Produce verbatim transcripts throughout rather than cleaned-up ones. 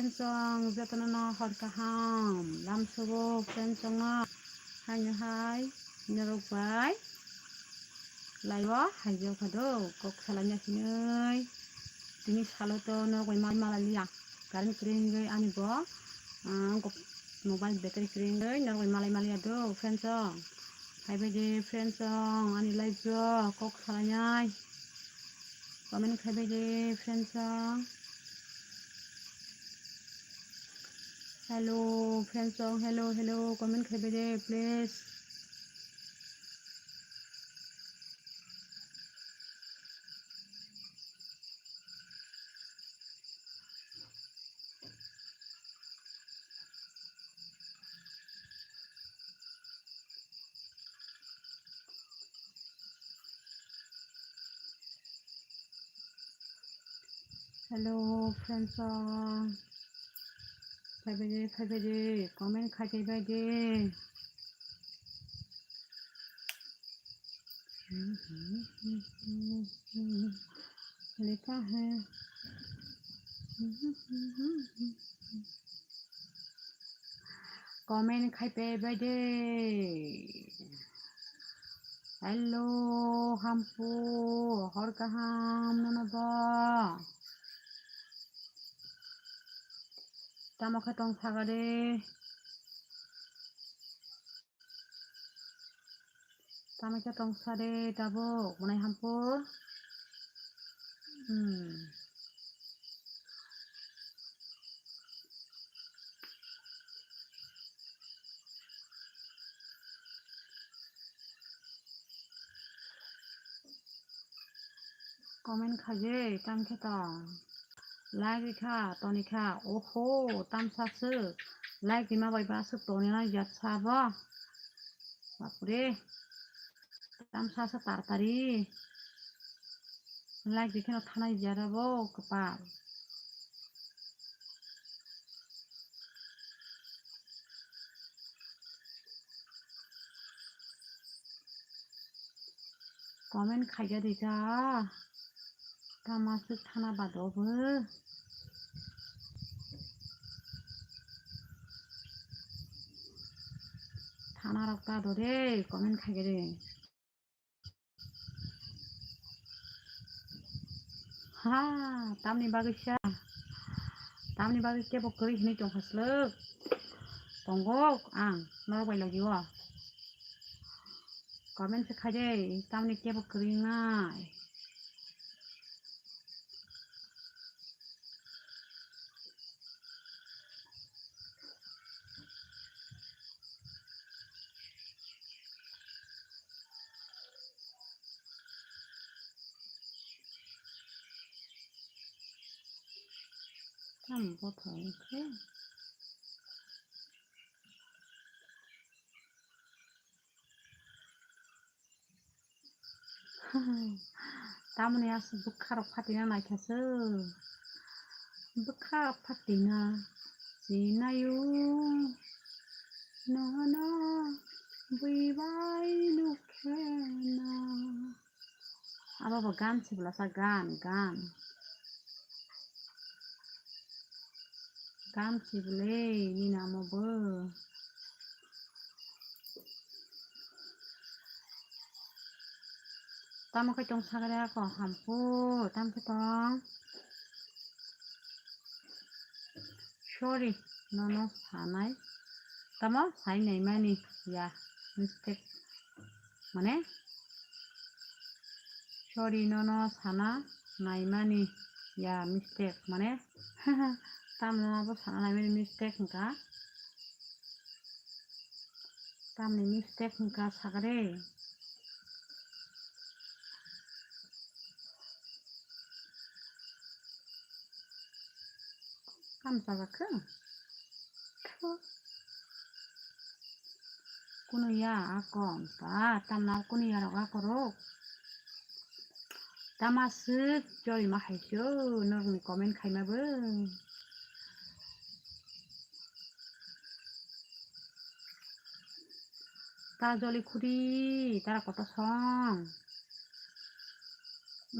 Chong jotono no hor kaham lam sugo friend chong no haino hai norok bai live o hai jokha do kok salai ya hinoi tini salo to norok bai malai liya current kwrwi hinoi ani bo ah, mobile battery kwrwi hinoi norok bai malai maliya do friend chong hai bai de friend chong ani live o kok salai nai. Comment khai bai de friends song. Hello friends song, hello hello, comment khai bai de please. Hello friends song. Khai bai de, khai bai de, comment khai bai de. Likha hai. Comment khai bai de. Hello hampu, hor kaham nono bo. Tamo khe tong saga de. Tamo khe tong sa de tabuk, mwnai hampu. Hmm. Comment khaje tang khe tong. Like rikha, toni kha. Oho, tamsa swk. Like rima bai ba swk toni na yatsa bo. Bapre. Tamsa sa tartari. Like rikhe no thanai jara bo kwpal. Comment khaija dija. Tama swk thana bado bo. Thana rok ta do de, comment khaija de. Ha, tamni bagwi sa. Tamni bagwi kebo kwrwi hinwi tongkha swlwk. Tongo ang norok bai logi o. Comment se khai de, tamni kebo kwrwi wngnai. Tamo bothor wngkhe. Tamoni aswk bwkha rok phatina naikha se. Bwkha phatina sinaio nono bui bai nukhe na. Abo bo gan se bwlasa gan, gan. Kam si bwle nini amo bo. Tamo khe tong sakre ako hampu, tamo khe tong. Sorry, nono sanai. Tamo sai naimani ya, mistake. Mane, sorry, nono sana naimani ya mistake. Mane, tamno abo sana naimani mistake wngkha. Tamni mistake wngkha sakre. Kam sajak khe? Kunu ya akon ta, tamna kunu ya rok akorok. Tama swk chori ma hai se o, norokni comment khaima bo. Ta joli khudi, tara koto song.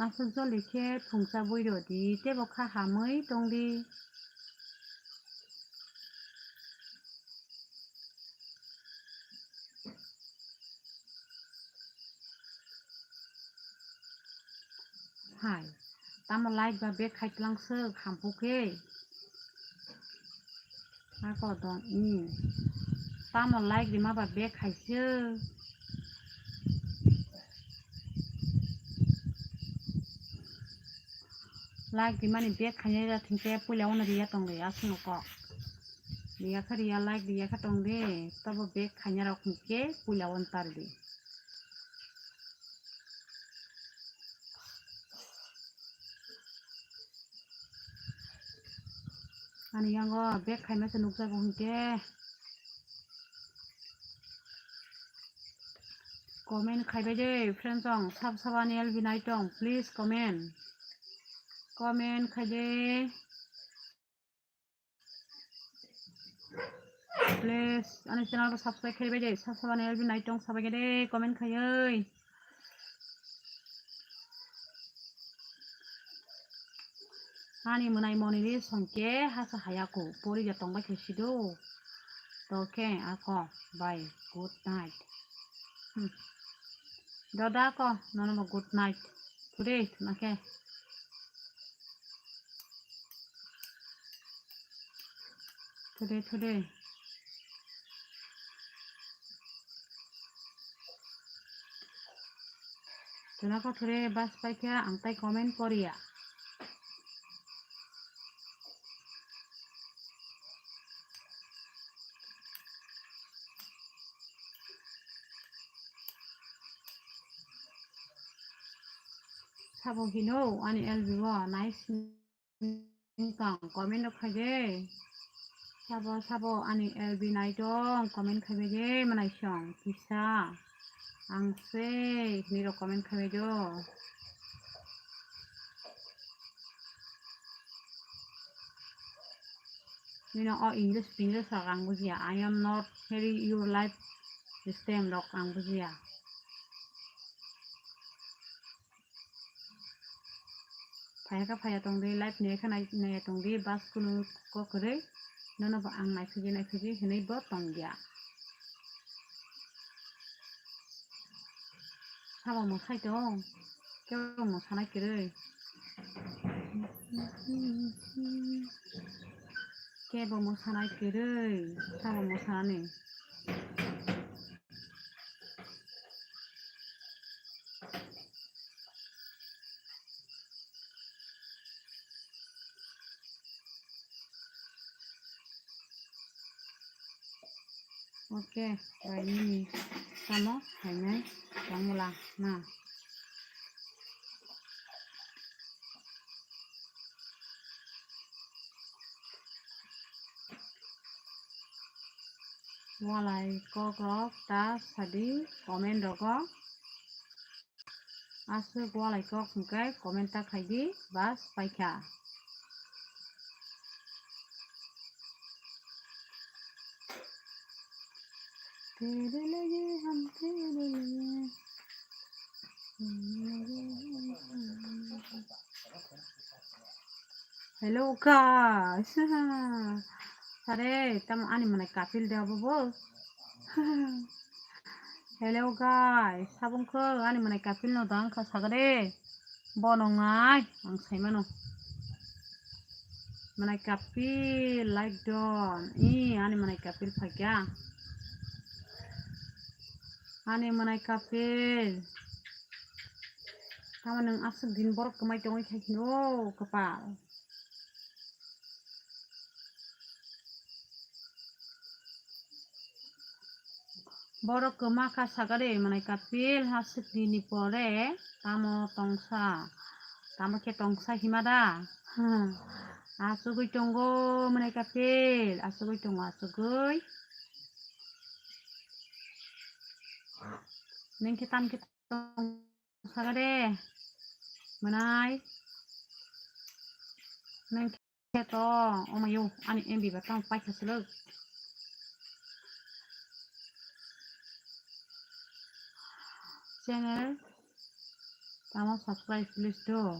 Aswk joli khe phungsa bui rw di, teibo kha hamwi tong di. hai. Tamo like ba back khai tlang swk hampu khe. Ako don, mm. Tamo like rima ba back khai swk. Like rimani back khainai da thingke puila ono riya tong riya aswk kok. Riya kha riya, like riya kha tong de, tabo back khaina rok hwnkhe puila ono tar di. Ani yango back khaima se nukjago hwnkhe. Comment khaibai de friends song, sab sab ani L B nai tong, please comment. Comment khai de. Please, ani channel ko subscribe khai bai de, sab sab ani L B nai tong sabai de, comment khaioi. Ani mwnai moni ni songke hasa hayako, pori ja tong bai khe sido. To khe ako, bye, good night. Hmm. Doda ko, nono bo good night. Today, na khe. Today, today. Tuna ko thore bas paikha ang tai comment poriya. Sabo hino ani L B o nice. Wngkha comment rok khaide. Sabo sabo ani L B naitong comment khaibaide mwnaisong kisa. Ang se hinwi rok comment khaibaide. Nino o English English rok ang bujia. I am not hearing your live stem rok ang bujia. Phaya kha phaya tong di, live nai kha nai, nai tong di, bas kunu kok kwrwi. Nono bo ang nai phiji, nai phiji hinwi bo tong ya. Sabo mwsai tong, kebo mwsana kwrwi. Kebo mwsana kwrwi, sabo mwsani. Okay, bai nini tamo hainai tongmwla na. Walai kok rok ta sadi comment rogo. Aswk walai kok hwnkhe comment ta khaidi, bas paikha. Hello guys. Sare, tamo ani mwnai kapil de abo bo. Hello guys, sabung kho ani mwnai kapil no dang kha sagade. Bono ngai ang saimano. Mwnai kapil like don. I ani mwnai kapil phakya. Ani mwnai kapil. Tamo nwng aswk din borok kwmai tongwi khai kheno, o kwpal. Borok kwma kha sagade mwnai kapil, aswk din ni pore tamo tongsa, tamo khe tongsa hima da? Asugwi tongo mwnai kapil, asugwi tongo, asugwi. Nwng khe tam khe tong sagade mwnai. Nwng khe to omayo ani M B ba tamo paikha swlwk. Channel tamo subscribe please do.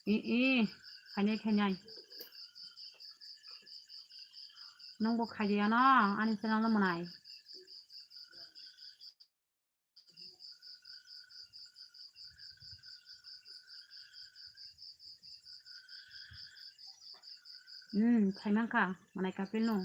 I, i, khainai, khainai. Nwngbo khaiya no ani channel no mwnai. Hmm, phaimankha, manai kapil no.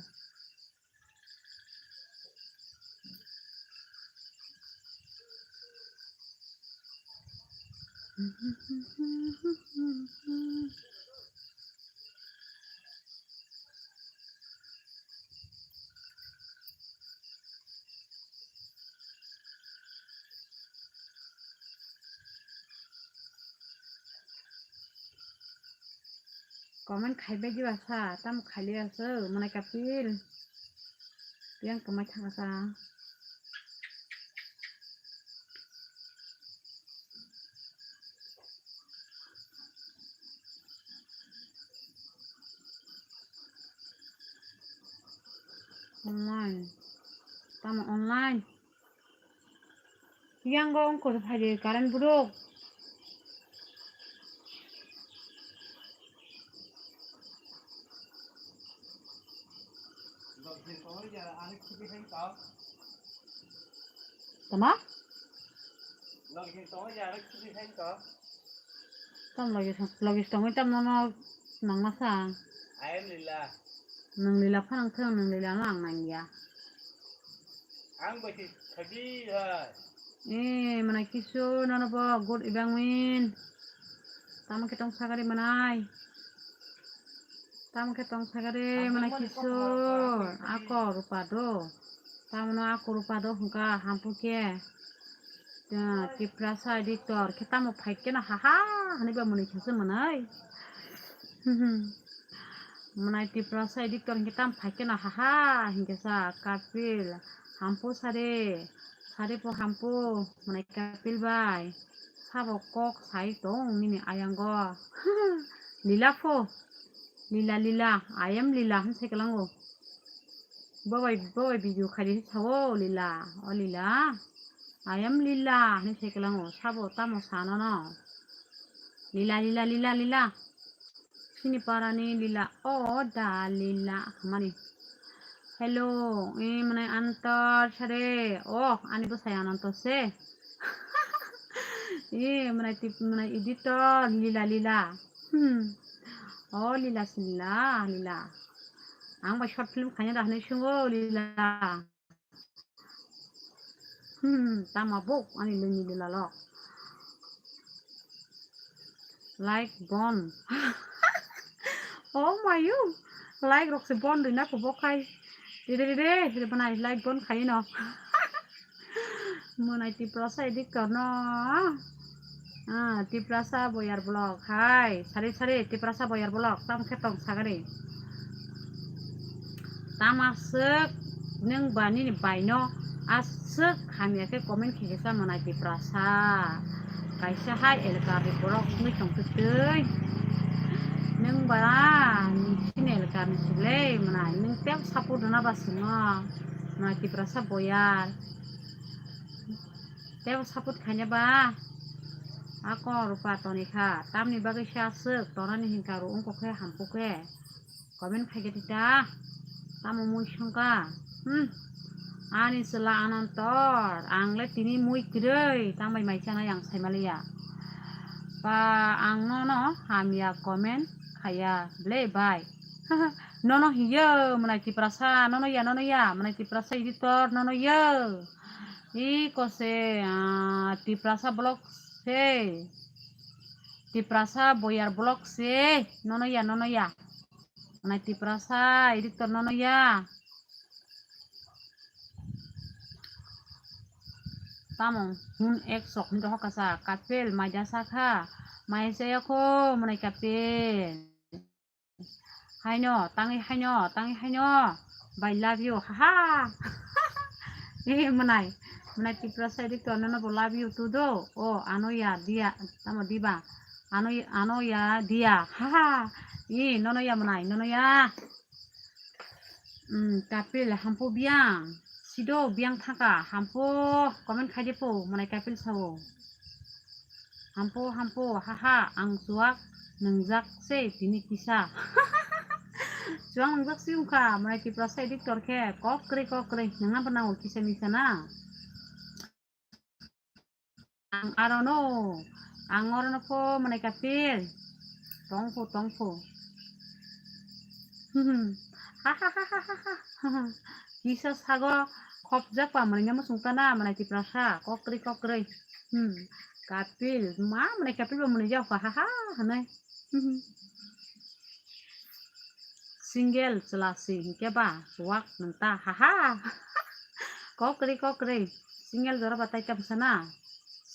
Comment khaibai diba sa, tamo khailiya se, manai kapil. Yang kamai thangsa. Online. Tamo online. Yang go ongkor phai de current buruk. Tama? Tam logis, logis tongwi tam nono nangma sa. Ayam lila. Nang lila phanang thang, nang lila no ang nangya. Ang bai si khaji hai. Eh, manai kisu nono bo good evening. Tamo khe tong sagari manai. Tamo khe tong sagari manai kisu. Ako rupa do. Tamo no ako rupa do hwnkha hampu khe. Tiprasa editor khe tamo phai khe no haha hwnwi ba mwnwi khe se mwnai. Mwnai Tiprasa editor hwnkhe tamo phai khe no haha hwnkhe sa kapil hampu sari sari po hampu mwnai kapil bai sabo kok sai tong nini ayango. Lila pho lila lila I am lila hwn sai kwlango. Bobai bobai video khaidi sao lila o lila. I am lila hwn sai kwlango sabo tamo sanono. Lila lila lila lila. Sini parani lila o da lila hamani. Hello, eh, mwnai antor sare. Oh, ani bwsai ananto se. Eh, mwnai tip mwnai editor lila lila. Hmm. Oh, lila sila lila. Ang bai short film khaina da hwnwi sungo lila. Hmm, tama bo ani lini lila lo. Like bon. Oh my you. Like rok se bon rina ko bo khai. Dide dide dide bana like bon khai no. Mwnai Tiprasa editor no. Ah, Tiprasa boyar blog hai. Sari sari Tiprasa boyar blog tam khe tong sagari. Tama swk nwng ba nini baino aswk hamya khe comment khe kisa mwnai Tiprasa. Kaisa hai elkar ni borok wngwi tong twtwi. Nwng ba nini elkar ni sible mwnai nwng tei support rwna ba swngo mwnai Tiprasa boyar. Tei bo support khaina ba ako rupa toni kha tamni bagwi se aswk tonani hinkha ro wngkok khe hamkuk khe. Comment khai khe tita. Tamo mui songka. Hmm. Ani chwla Anantor. Ang le tini mui kwrwi. Tambai mai chanai ang sai maliya. Pa ang nono hamya comment khaya. Ble bai. Nono hiyo mwnai Tiprasa. Nono ya nono ya. Mwnai Tiprasa editor nono yo. I kose, ah, Tiprasa blog se. Tiprasa boyar blog se. Nono ya nono ya. Mwnai Tiprasa editor nono ya. Tamo hun ek sok hin rohor kasa kapel maida sakha mai saya kho mwnai kapel. Haino tangwi haino tangwi haino. Bai love you haha. Eh mwnai mwnai Tiprasa editor nono bo love you tu do. O ano ya dia tamo diba. Ano ano ya dia haha. Eh nono ya mwnai nono ya. Hmm, kapil hampu biang. Sido biang thangka hampu comment khai de po mwnai kapil sao. Hampu hampu haha ang chuak nwngjak se tini kisa. Chuak nwngjak si wngkha mwnai Tiprasa editor khe kok kwrwi kok kwrwi nwngna bo nango kisa misa na. Ang arono, ang orono pho mwnai kapil. Tongpho, tongpho. Hmm. Ha ha ha ha ha ha. Kisa sago khopjak pa mwnai muchung tana mwnai Tiprasa kokrwi kokrwi. Hmm. Kapil ma mwnai kapil bo mwnai jak ha ha ha hanai. Hmm. Single chwla si hinkhe ba chuwak nwng ta ha ha. Kokrwi kokrwi single jora ba tai tam sana.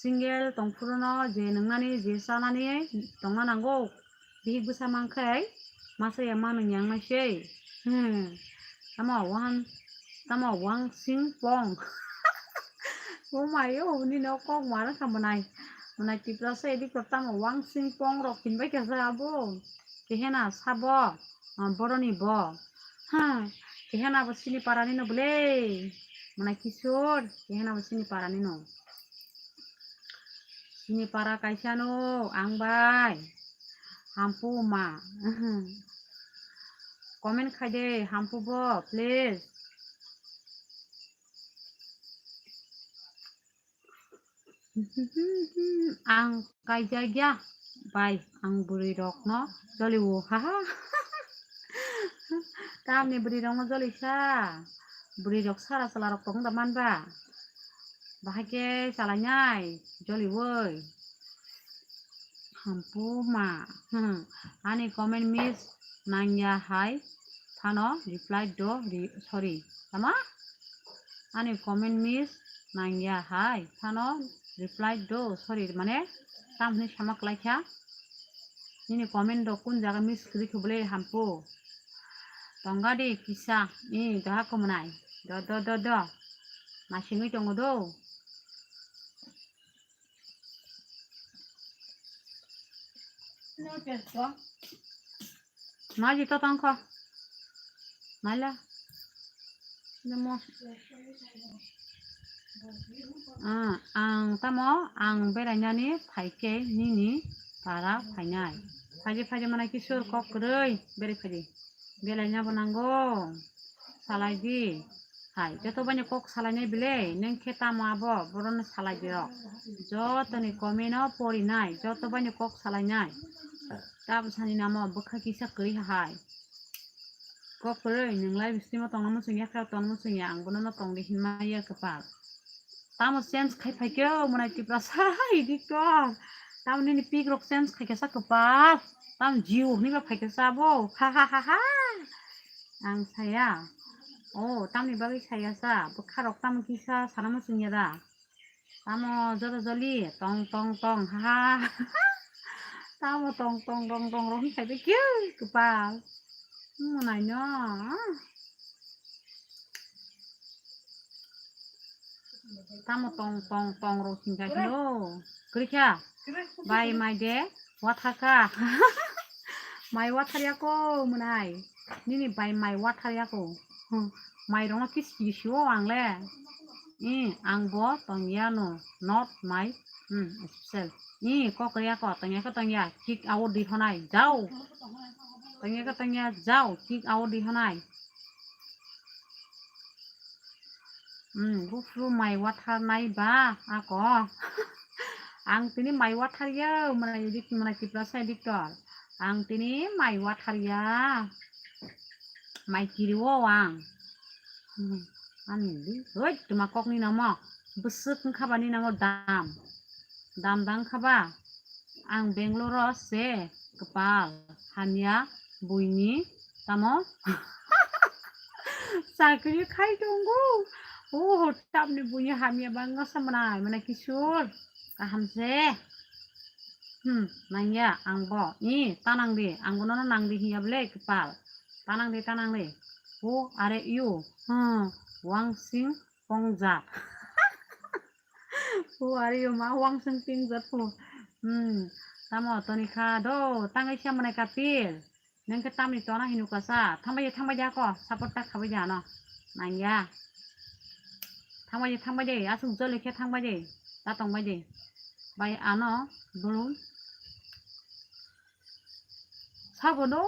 Single tongphuru no je nwngnani je chanani tongna nango. Bihik bwsa mankhe masa ya manu yang nai sei. Hmm. Tamo wang tamo wang sing pong. O mayo nini o kok mara kha mwnai. Mwnai Tiprasa edi kor tamo wang sing pong rok hinbai kha sa abo. Kehena sabo, ah, boroni bo. Ha, kehena bo sini parani no bole. Mwnai Kishor, kehena bo sini parani no. Sini para kaisa no, ang bai. Hampu ma. Comment khai de, hampu bo, please. Ang kaijak ya, bai, ang bwrwi rok no joli o, ha ha. Tamni bwrwi rok no joli sa, bwrwi rok sara chwla rok tong da man ba, bahai khe chalainai joli oi. Hampu ma, hmm, ani comment miss nangya hai phano reply do, ri-, sorry, tama? Ani comment miss nangya hai phano reply do, sorry, mane tam hwnwi sama kwlai kha. Nini comment rok kun jaga miss kwrwi khe bole hampu. Tonga de kisa, i doha kumunai. Do, do, do, do. Nasingwi tongo do. Maji to tongkho. Maila. Namo. Ah, ang tamo, ang berainani phaikhe nini para phainai. Phaidi, phaidi mana kisur kok kwrwi, beri phaidi. Belaina bo nango. Salai di. Hai, joto bani kok salainai bile, neng khe tamo abo, borokno salai di rok. Jotoni comment o porinai, joto bani kok salainai. Tabsani namo bwkha kisa kwrwi hai. Kok kwrwi, nwng live stream o tongna muchungya, khe tongna muchungya, ang bono no tongdi hinmaya kwpal. Tamo change khai phaikhe o mwnai Tiprasa editor. Tamo nini pic rok change khaikhe sa kwpal. Tamo Jio hwnwi ba phaikhe sa bo. Ha ha ha ha. Ang saya. O, tamni bagwi saya sa. Bwkha rok tamo kisa sana muchungya da. Tamo jora joli tong tong tong ha ha. Tamo tong tong tong tong rok khai phaikhe kwpal. Mwnai no. Tamo tong tong tong rok singkha hino. Kwrwikha. Bai mai de wathaka. Mai watharya ko mwnai. Nini bai mai watharya ko. Hmm. Mai rokno kis kis o ang le. I ang bo tongya no. Not my. Hmm. Special. I kok ya ko tongya ko tongya. Kick out di honai. Jao. Tongya ko tongya. Jao. Kick out di honai. Hmm, buphuru mai watharnai ba ako. Ang tini mai watharya, mwnai edik, mwnai Tiprasa editor. Ang tini mai watharya. Mai kiriwo ang. Hmm, ani di. Oi, tuma kokni namo. Bwswk wngkha bani namo dam. Dam dang kha ba. Ang Bangalore o se kwpal hamya buini tamo chakri khai tongo. Oh, tamni buini hamya bangma sa mwnai, mwnai kisur kaham se. Hmm, nangya ang bo. I, ta nang di, ang bono no nang di hiya bole kwpal. Ta nang di, ta nang di. Who are you? Hmm, Wangsing Pongjak. Who are you, ma? Wangsing Pongjak po. Hmm. Tamo toni kha do, tangwi khe mwnai kapil. Neng khe tamni tona hinu kasa. Thangbai de, thangbai de ako. Support ta khabai de ano. Nangya. Thangbai de, thangbai de. Asuk jole khe thangbai de. Ta tongbai de. Bai ano, bulum. Sabono.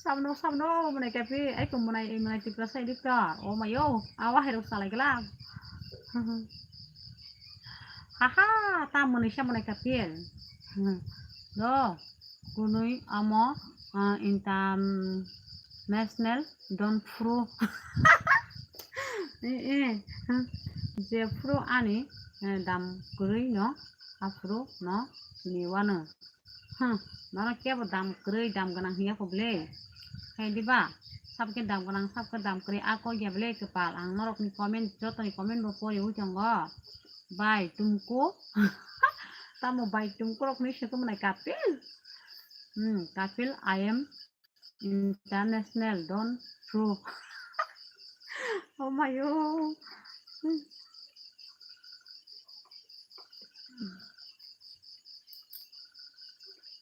Sabono, sabono, mwnai kapi, ai ko mwnai, mwnai Tiprasa editor. O mayo, awa hai rok salai gela. Haha, ta mwnai sa mwnai kapi. Do, kunui amo ah, international don phuru. Eh, eh, hmm. Je phuru ani, eh, dam kwrwi no, aphuru no sini wano. Hmm, nono kebo dam kwrwi, dam gwnang hiya kho ble? Hai diba? Sabke dam gwnang, sabke dam kwrwi, a kok ya ble kwpal? Ang norokni comment, jotoni comment bo pori ui tongo. Bai tumku. Tamo bai tumku rokni se tongmani Kapil? Hmm, Kapil, I am international, don't prove. Oh my oh.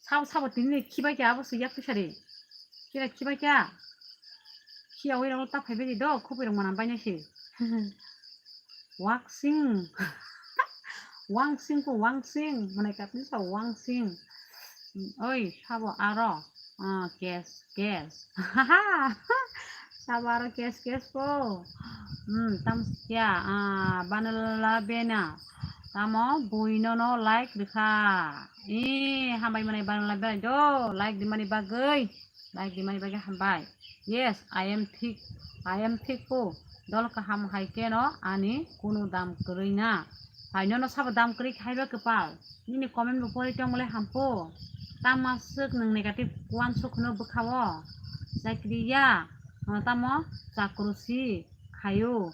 Sabo sabo tini khibai kya abo sui yak pisari. Kira khibai kya? Khiya oi rong ta phaibai di do, khupui rong manam bai nasi. Waksing. Wangsing ko wangsing. Manai Kapil sa wangsing. Oi, sabo aro. Ah, kes, kes. Sabo aro kes, kes ko. Hmm, tam kya? Ah, banala bena. Tamo buino no like rikha. Eh, hambai manai banala bena do. Like di mani bagwi. Like di mani bagwi hambai. Yes, I am thick. I am thick po. Dol kaham hai keno ani kunu dam kwrwi na. Hai nono sabo dam kwrwi khaiba kwpal. Nini comment bo pori tongmole hampo. Tama swk nwng negative uansuk hwno bwkhao. Chakri ya. Tamo chakru si khaio.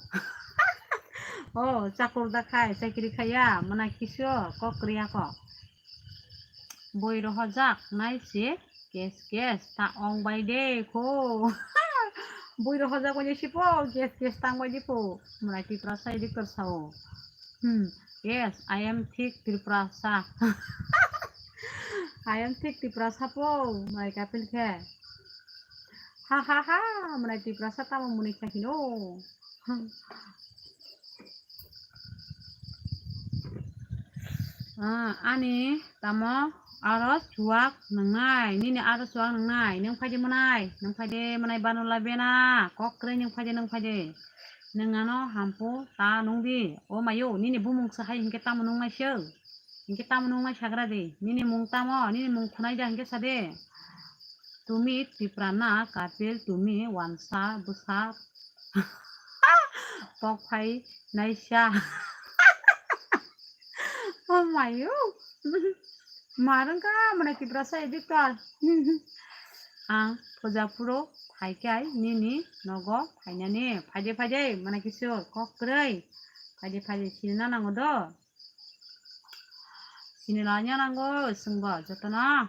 Oh, chakru da khai, chakri khaya. Mana kiso kok kriya kok. Boi rohorjak nai se kes kes ta ong bai de kho. Boi rohorjak bai se po kes kes tang bai de po. Mrai Tiprasa idi kor sao. Hmm. Yes, I am thick Tiprasa. I am thick Tiprasa po. Mrai Kapil khe. Ha ha ha. Mrai Tiprasa tamo muni kha hino. Hmm. Ah, ani tamo aro chuak nwngnai, nini aro chuak nwngnai, nwng phaide mwnai, nwng phaide mwnai banula bena, kok kwrwi nwng phaide, nwng phaide. Nwng ano hampu ta nungdi, o mayo, nini bumung se hai hinkhe tamo nungnai se, hinkhe tamo nungnai sagra di, nini mung tamo, nini mung khunai da hinkhe sade. Tumi Tipra na Kapil, tumi wansa bwsa tok phai naisa. Oh mayo. Marwng kha mwnai Tiprasa editor. Ang puja phuru phaikhai nini nogo phainani. Phaide phaide mwnai kisur kok kwrwi. Phaide phaide sinina nango do. Sinina nango chwngbo jotono.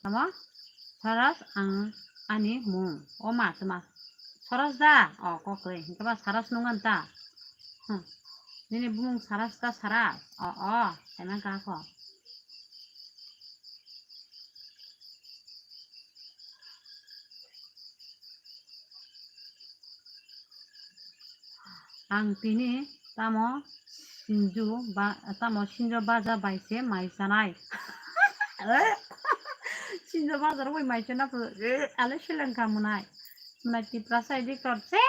Tamo? Saras ang ani mung. O ma, tma. Saras da? O, kok kwrwi. Hinkhe ba Saras nung an ta? Hmm. Nini bumung Saras ta Saras? O, o. Kaiman ka kho. Ang tini tamo sinju ba, tamo sinjo baja bai se mai chanai. Sinjo bajar bai mai chana pho, eh, ale seleng ka mwnai. Mwnai Tiprasa editor se,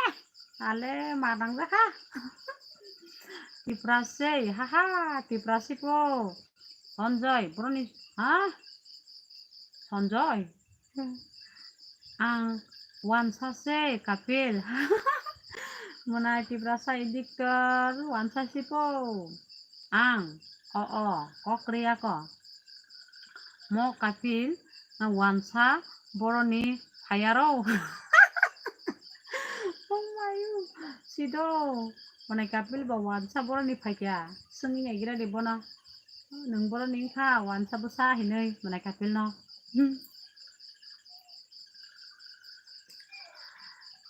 ale madang jakha. Tiprasa, ha ha, Tiprasa po. Sanjoy, boroni, ha? Sanjoy? Ang wansa se Kapil. Mwnai Tiprasa editor wansa se po. Ang, o, o, kok kwrwi ako. Mo Kapil, na wansa boroni phayaro. Oh mayo, sido. Mwnai Kapil ba wansa boroni phaikya. Swngwi naigira de bono. Nwng boroni wngkha wansa bwsa hinwi mwnai Kapil no. Hmm.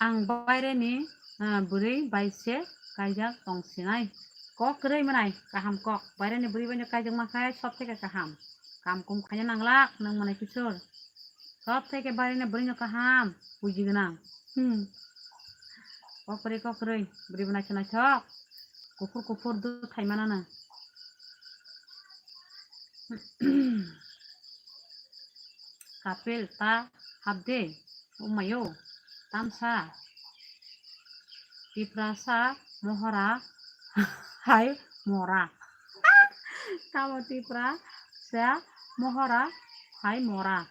Ang baireni, ah, bwrwi bai se kaijak tong sinai. Kok kwrwi mwnai, kaham kok. Baireni bwrwi bai no kaijak ma khai sob theke kaham. Kam kum khaina nanglak nwng mwnai kisur. Sob theke baireni bwrwi no kaham, buji gwnang. Hmm. Kok kwrwi, kok kwrwi, bwrwi bo naithok naithok. Kuphur kuphur dut thaimano no. Kapil ta habde, umayo, tamsa, Tiprasa, mohora, hai, mora. Tamo Tiprasa, mohora, phai mora.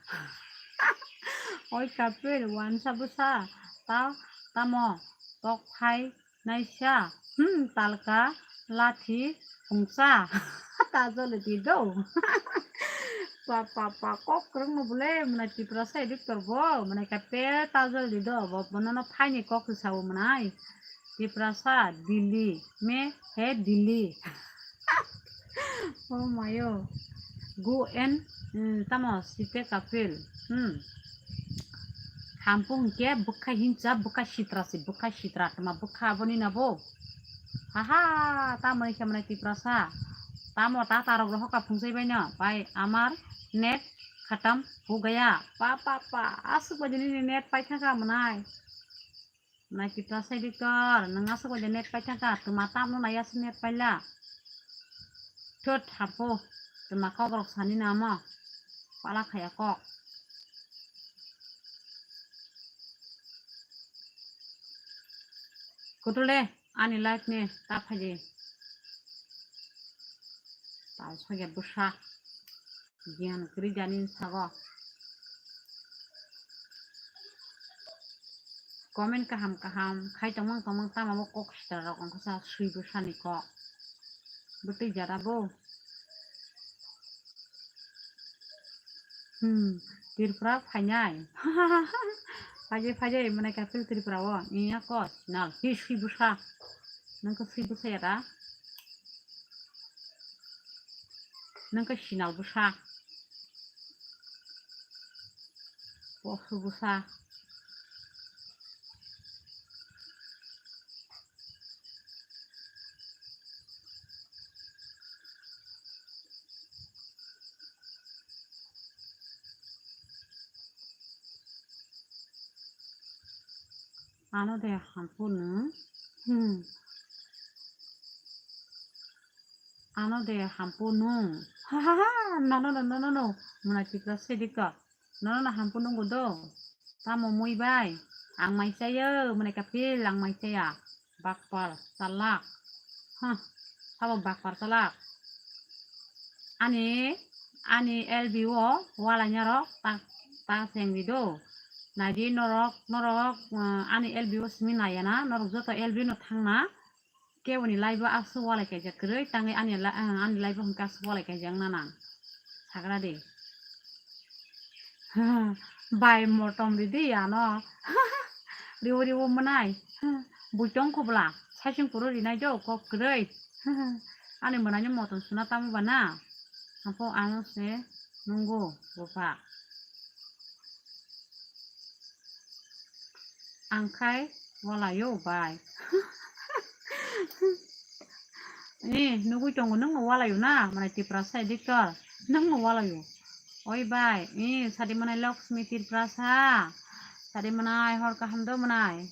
Oi kapil, wansa bwsa, ta, tamo, tok phai naisa, hmm, talka, lathi, phungsa, ta jole di do. Pa, pa, pa, kok kwrwngno bole, mwnai Tiprasa editor bo, mwnai kapil ta jole di do, bo, bonono phaini kok se sao mwnai. Tiprasa, Delhi, me, he, Delhi. Oh mayo. Go and, mm, tamo site kapil. Hmm. Hampu hingke bwkha hinsa, bwkha sitra si, bwkha sitra tama bwkha aboni nabo. Haha, tamo hingke mwnai Tiprasa. Tamo ta tarok rohok ka phungsai baino. Bai amar net khatam ho gaya. Pa, pa, pa. Asuk bajini net pai thangka mwnai. Nai Tiprasa editor, nwng aswk bai de net pai thangka, twma tamno nai aswk net paila. Thut, hapo, twma kokrok sani namo, pala khaya kok. Kutul de, ani life ni ta phaidi. Tal sage bwsa. Giyan kwrwi jani sago. Comment kaham kaham khai tongmang tongmang tamo bo kok sitra rok wngkha sa swi bwsani kok. Bwtwi jara bo. Hmm, Tripura phainai. Phaijai phaijai mwnai kapil Tripura o. Iya kok sinal hi swi bwsa. Nang khe swi bwsa ya da? Nang khe sinal bwsa. Posu bwsa. Ano de hampu nung. Hmm. Ano de hampu nung. Ha ha ha. No, no, no, no, no, no. Mwnai Tiprasa sedi ka. No, no, no, hampu nungo do. Tamo mui bai. Ang mai chayo. Mwnai kapil ang mai chaya. Bakpal. Salak. Huh. Tamo bakpal salak. Ani, ani L B o wala nyaro ta, ta sengdi do. Naidi norok, norok, uh, ani L B o simi naya na. Norok joto L B no thang na. Keboni live o aswk walai kaijak kwrwi, tangwi ani la-, ah, ani live o hwnkhe aswk walai kaijak na nang. Sagra de. Bai motom ridi ano. Riwo riwo mwnai. Bui tong khobla. Saising kuro rinai do kok kwrwi. Ani mwnaino motom suna tamo ba na. Hapo ano se nungo bupha. Ang khai walayo bai. Eh, nugui tongo nwngno walayo na, mwnai Tiprasa editor. Nwngno walayo. Oi bai, eh, sadi mwnai Lakshmi Tiprasa. Sadi mwnai hor kaham do mwnai.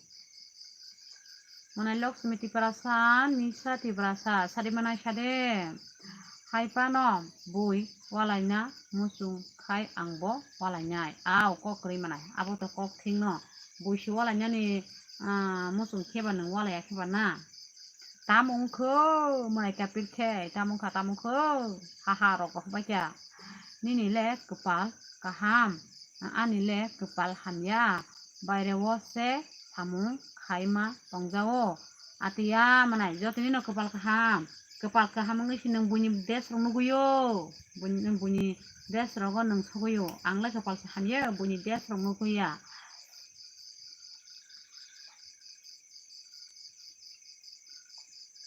Mwnai Lakshmi Tiprasa, Nisa Tiprasa, sadi mwnai sade. Hai pano bui walaina muchung khai angbo walainai. Ao kok kwrwi mwnai. Abo to kok thikno. Bui si walainani, ah, muchung kheba nwng walaiya kheba na. Tamo wngkho mwnai kapil khe, tamo wngkha, tamo wngkho. Haha rok rok bai kha. Nini le kwpal kaham. Ani le kwpal hamya, baire o se samung khaima tongjao. Atiya mwnai jotoni no kwpal kaham, kwpal kaham wngwi se nwng buini desh rok nugwio, buini, buini desh rogo nwng sogwio. Ang le kwpal se hamya buini desh rok nugwiya.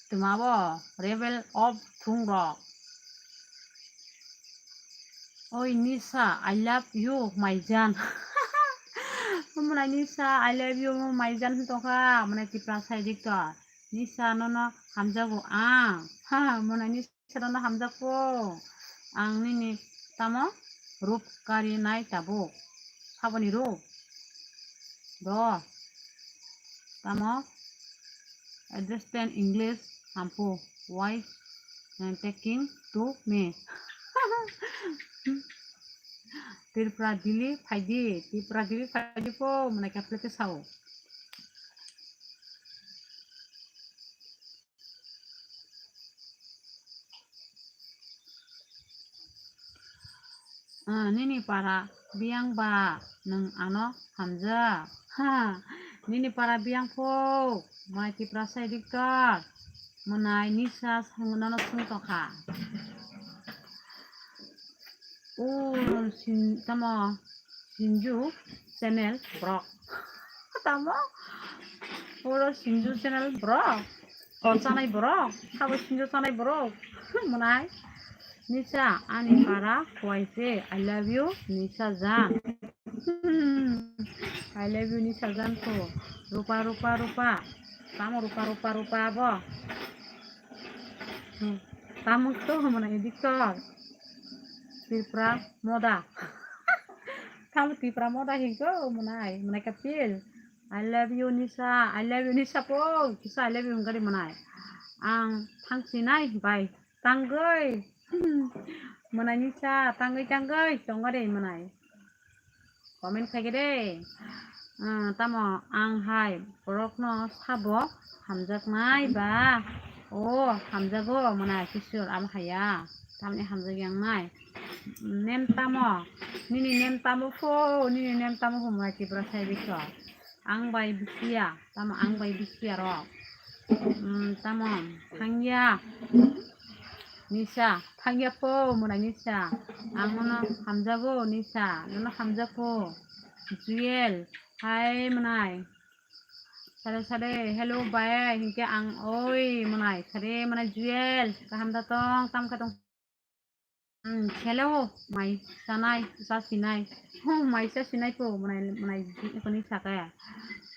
Twma bo rebel of thung rok. Oi Nisa, I love you, maijan. Mwnai Nisa, I love you, maijan hwn tongkha, mwnai Tiprasa editor. Nisa nono hamjago ang. Ha, mwnai Nisa nono hamjakgo. Ang nini tamo rup kari nai tabuk. Saboni rup. Do. Tamo? Understand English, hampu. Why, uh, talking to me? Tripura Delhi phaidi, Tripura Delhi phaidi po, mwnai kapil khe sao. Ah, nini para biyang ba nwng ano hamjak. Ha, nini para biyang pho, mai Tiprasa editor, mwnai nisa swng-, nono swng tongkha. O sin-, tamo Sinju channel borok. Tamo? Oro Sinju channel borok. O chanai borok. Habo Sinju chanai borok. Mwnai. Nisa ani para kuaise. I love you, Nisa jan. I love you, Nisa jan ko. Rupa, rupa, rupa. Tamo rupa, rupa, rupa abo. Hmm. Tamo to mwnai editor. Tipra moda. Tamo Tipra moda hinko mwnai, mwnai kapil. I love you, Nisa. I love you, Nisa po. Kisa I love you hingkari mwnai. Ang thang sinai bai. Tangoi. Mwnai Nisa, tangoi, tangoi. Tongori mwnai. Comment khaikhe de. Ah, tamo ang hai borokno sabo hamjaknai ba? O, hamjago mwnai kisur amo haya. Tamni hamjak yang nai. Nem tamo? Nini nem tamo pho? Nini nem tamo pho mwnai Tiprasa editor? Ang bai bisiya. Tamo ang bai bisiya rok. Hmm, tamo thangya. Nisa, thangya po, mwnai Nisa. Ang nono hamjago, Nisa. Nono hamjago. Jewel, hai mwnai. Sare sare, hello bai, hinkhe ang oi mwnai. Sare mwnai Jewel, kaham da tong, tam kha tong. Hmm, hello, mai sanai, sa sinai. Ho, mai sa sinai po, mwnai, mwnai, koni saka.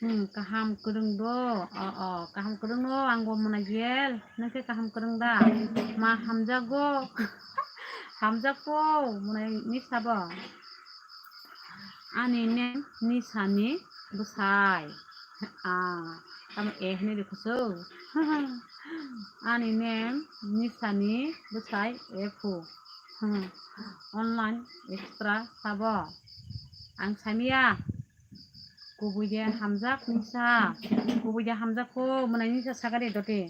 Hmm, kaham kwrwng do. O, o, kaham kwrwng no, ang bo mwnai Jewel. Nokhe kaham kwrwng da. Ma hamjago. Hamjak po, mwnai Nisa bo. Ani nem Nisa ni bwsai. Ah, tamo e hwnwi rwkha so. Ani nem Nisa ni bwsai e phu. Hmm. Online extra sabo. Ang samiya. Kubui de hamjak Nisa. Kubui de hamjak ko mwnai Nisa sagari dote.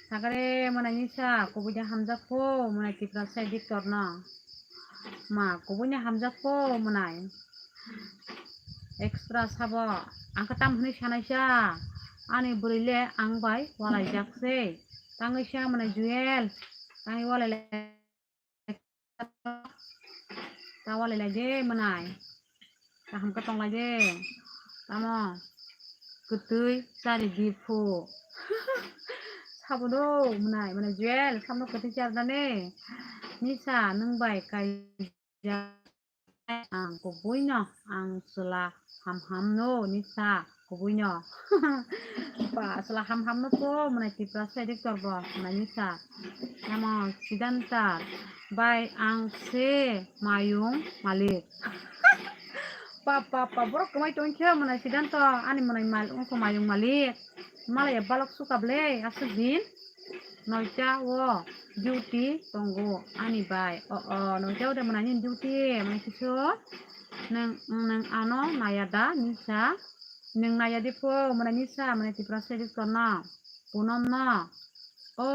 Sagare mwnai Nisa, kubui de hamjak po, mwnai Tiprasa editor no. Ma, kubui ni hamjak po, mwnai. Extra sabo, ang khe tam hwnwi sanaisa. Ani bwrwi le ang bai walaijak se. Tangwi sa mwnai Jewel, tangwi walai le. Ta walai lai de mwnai. Kaham khe tong lai de. Tamo? Kwtwi chari di phu. Sabo do mwnai, mwnai Jewel, samo kwtwi char da ne. Nisa, nwng bai kaijak ang kubui no, ang chwla ham ham no, Nisa. Kubui no. Ba, chwla ham ham no po, mwnai Tiprasa editor bo, mwnai Nisa. Tamo Siddhanta bai ang se mayung malik. Pa, pa, pa, borok kwmai tongkhe mwnai Siddhanta, ani mwnai mal-, ungkho mayung malik. Malaya balok suka ble, aswk din. Noita o duty tongo ani bai. O, o, noita o de mwnai ni duty, mwnai kisu. Nwng, nwng ano naya da, Nisa? Nwng naya di pho, mwnai Nisa, mwnai Tiprasa editor no. Punom no. O,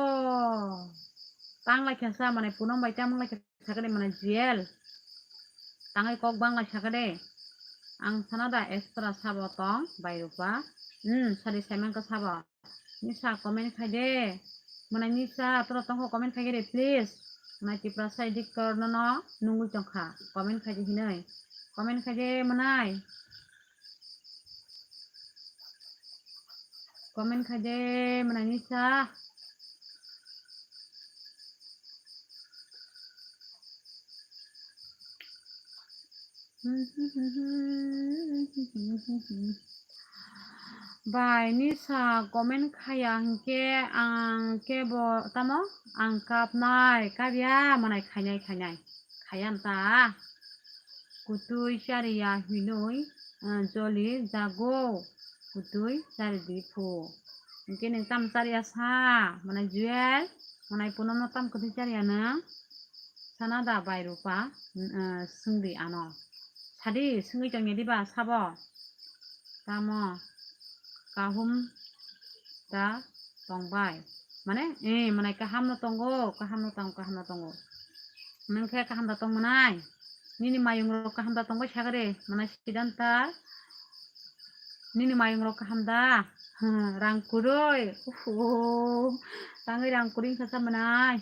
tang lai kha sa, mwnai Punom bai tang lai kha sa kade, mwnai Jewel. Tangwi kok bang lai sa kade. Ang sana da extra sabo tong, bai rupa. Hmm, sari saimang ka sabo. Nisa comment khai de. Mwnai Nisa, toro tongkho comment khai de, please. Mwnai Tiprasa editor no no nungwi tongkha. Comment khai de hinoi. Comment khai de mwnai. Comment khai de mwnai Nisa. Bai Nisa comment khaya hinkhe ang khe bo tamo ang kapnai, kapya mwnai khainai khainai khaya ta. Kutui chariya hinui, ah, joli jago. Kutui chari di phu. Hinkhe nwng tam chariya sa, mwnai Jewel, mwnai Punom no tam kutui chariya nwng? Sana da bai rupa, ah, swngdi ano. Sadi, swngwi tongya diba sabo? Tamo kahum da tongbai. Mane, eh, mwnai kaham no tongo, kaham no tong, kaham no tongo. Nwng khe kaham da tong mwnai. Nini mayung rok kaham da tong bai sagre, mwnai Sidanta. Nini mayung rok kaham da? Hmm, rang kurui. Uhu. Tangwi rang kurui kha sa mwnai.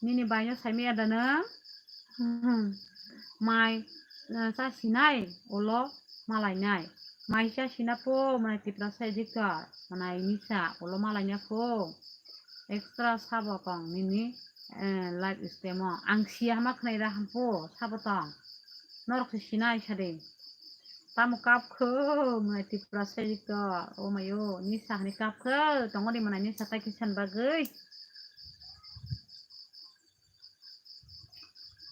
Nini bai no sai maya da nwng? Hmm. Mai, eh, cha sinai, ulo malainai. Mai cha sina pho, mwnai Tiprasa editor, mwnai nisa, ulo malaina pho. Extra sabo tong nini, eh, live stream o. Ang siya hama khwnai ra hampu, sabo tong. Norok se sinai sade. Tamo kap kho, mwnai Tiprasa editor. O mayo, nisa hani kap kho, tongo de mwnai nisa tai kisan bagwi.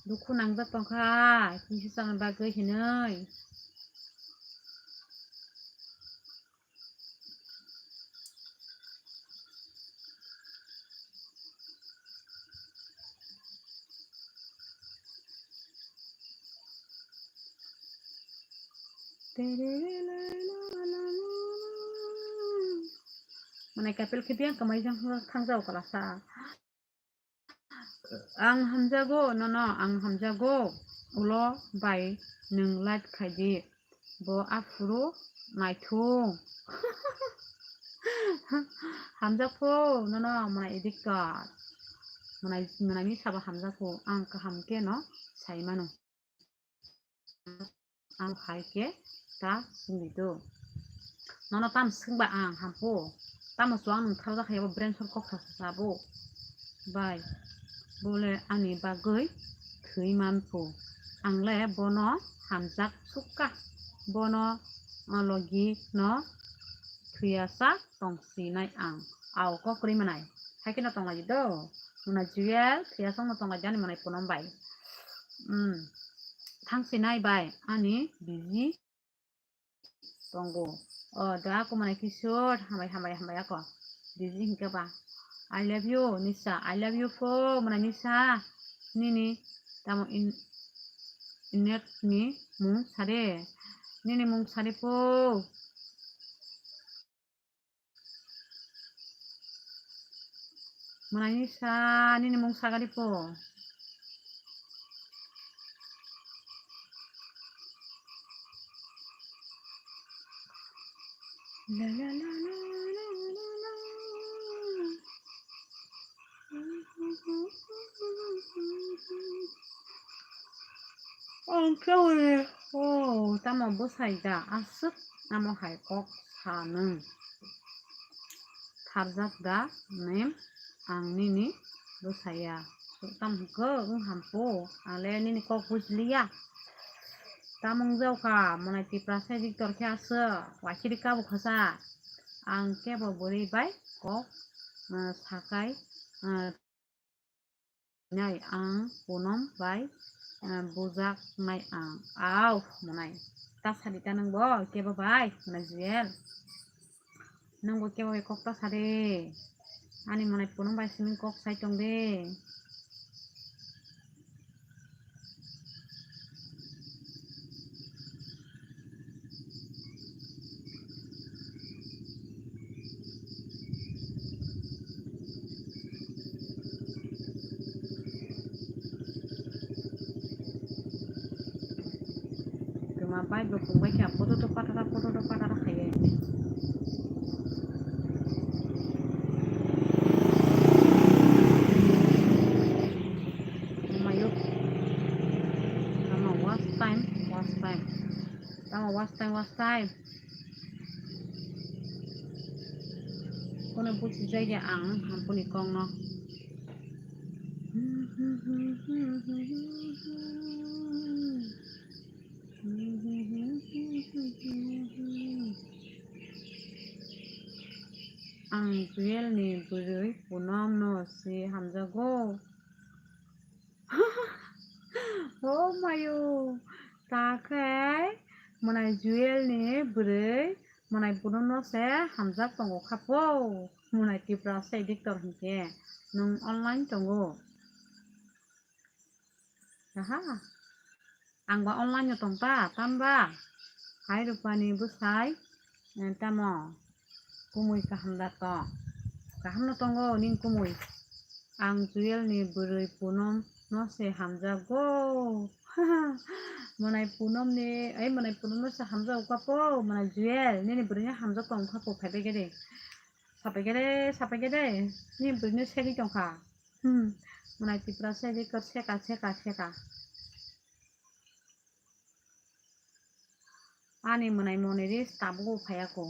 Dukhu nangjak tongkha, kisa chana bagwi hinwi. Mane kapel khibiang kamai jang thang jao kalasa. Ang hamjago, nono ang hamjago. Ulo bai nwng like khaidi. Bo aphuru naithung. Hamjakpho, nono mwnai editor. Mwnai, mwnai ni sabo hamjakpho. Ang kaham khe no sai mano. Ang hai khe ta swngdi do. Nono tam swngba ang hampo. Tamo chuwang nwng tharjak hai bo brain sor kok sa sabo. Bai, bole ani bagwi thwi manpho. Ang le bono hamjak sukha. Bono, o, logi no thwiya sa tong sinai ang. Ao kok kwrwi mwnai. Hai kheno tong lai do. Mwnai Jewel, thwiya song no tong lai do ani mwnai Ponom bai. Hmm. Thang sinai bai ani busy tongo. O, da ako mwnai Kishore, hambai, hambai, hambai ako. Busy hinkhe ba. I love you, Nisa. I love you pho, mwnai Nisa. Nini, tamo in, inek ni mung sade. Nini mung sade pho. Mwnai Nisa, nini mung sagadi po. La, la, la. Ang khe ui, o, tamo bwsai da aswk, amo hai kok sa nwng. Tharjak da nem ang nini bwsaya. Tamo hwnkhe wng hampo, ang le nini kok bujiliya. Tamo wng jao kha, mwnai Tiprasa editor khe aswk, waisiri kabo kha sa. Ang kebo bwrwi bai kok, eh, sakai, eh, nai ang Ponom bai, eh, bujak nai ang. Au, mwnai. Ta sadi ta nwng bo, kebo bai, mwnai Jewel. Nwng bo kebo bai kok ta sadi. Ani mwnai Ponom bai simi kok sai tong de. Kwma bai bo pungbai kha, pototo patara, pototo patara khaiwi. Mayo. Tamo watch time, watch time. Tamo watch time, watch time. Kono busi jaiya ang, ampuni kongno. Ang Jewel ni bwrwi Ponom no se hamjago. Oh mayo, ta khe mwnai Jewel ni bwrwi mwnai Ponom no se hamjak tongo kha po. Mwnai Tiprasa editor hinkhe nwng online tongo. Aha. Ang ba online o tong ta, tamba? Hai Rupani bwsai, eh, tamo? Kumui kaham da tong? Kaham no tongo nini kumui. Ang Jewel ni bwrwi Punom no se hamjago. Mwnai Punom ni, ai mwnai Punom no se hamjago kha po, mwnai Jewel, nini bwrwi no hamjak tong kha po, phai bai khe de. Sapai khe de, sapai khe de, nini bwrwi no segwi tong kha. Hmm, mwnai Tipra se de kar seka, seka, seka. Ani mwnai moni ri tabuk phaiya ko.